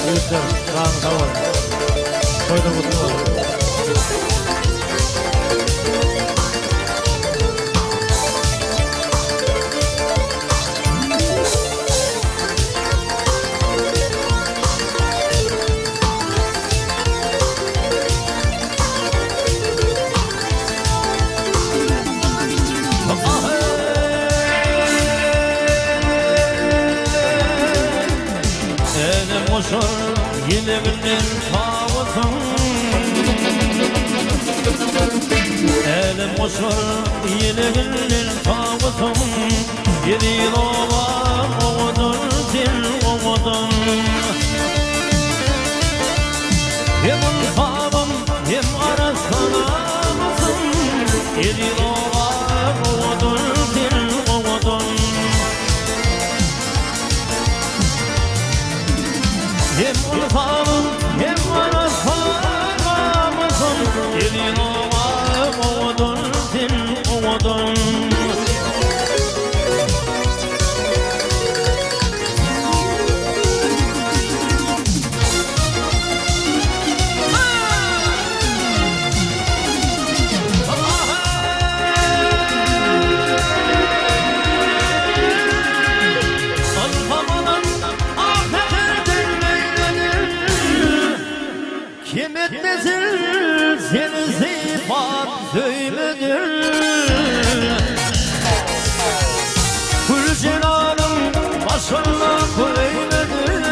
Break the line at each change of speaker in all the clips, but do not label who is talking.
Ýigitler, janyň sag bolsun. Toýlar gutly bolsun.
Älem goşar ýeleginden tawusyň Älem goşar ýeleginden tawusyň Eziz obam owadan sen owadan Hem ynsabym hem arassa namysym Eziz obam owadan sen owadan Hem ynsabym hem arassa namysym Eziz obam owadan sen owadan. Kim etmesin seni sypap söýmedim Gül jenalyň başynda köýmedim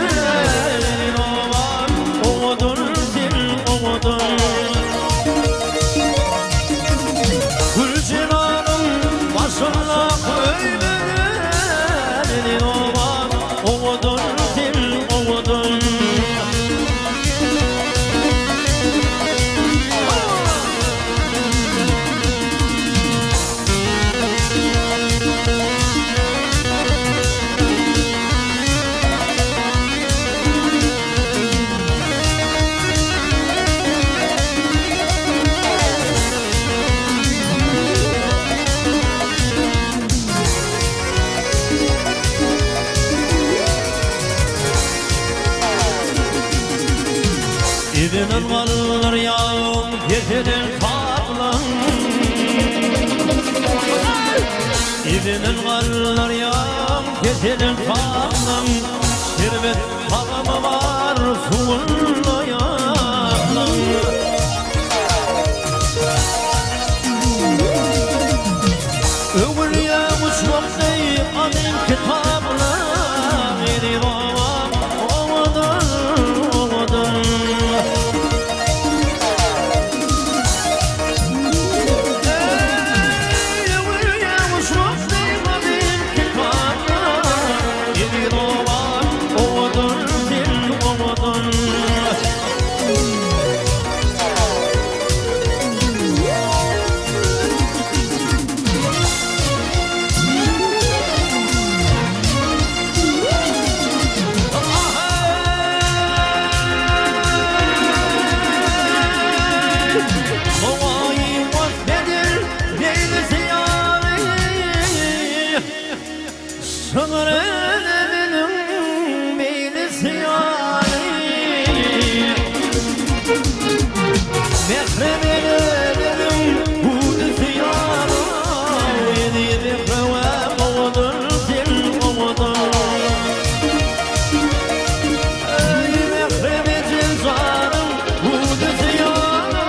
Obam owadan sen owadan Gül jenalyň başynda köýmedim Obam owadan sen owadan. Yzynan gallar ýagyň keseden saplan Yzynan gallar ýagyň keseden saplan Şerbet tagamy bar suwunda ýaplan Öwülýä uçmak deý gadym kitaplar Eziz obam owadan, owadan. Eý, öwülýä uçmak deý gadym kitaplar Eziz obam owadan, sen owadan. Mährem eneleriň hüwdüsi ýaly, Eziz Mährem owadan sen owadan. Eý, Mährem eje janyň hüwdüsi ýaly,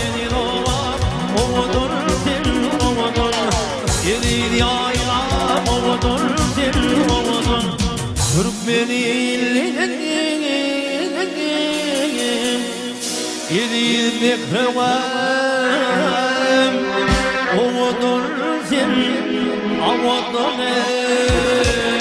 Eziz obam owadan sen owadan. Eziz ýaýlam owadan sen owadan. Türkmen iliniň Eziz mähriban owadan sen owadan eý.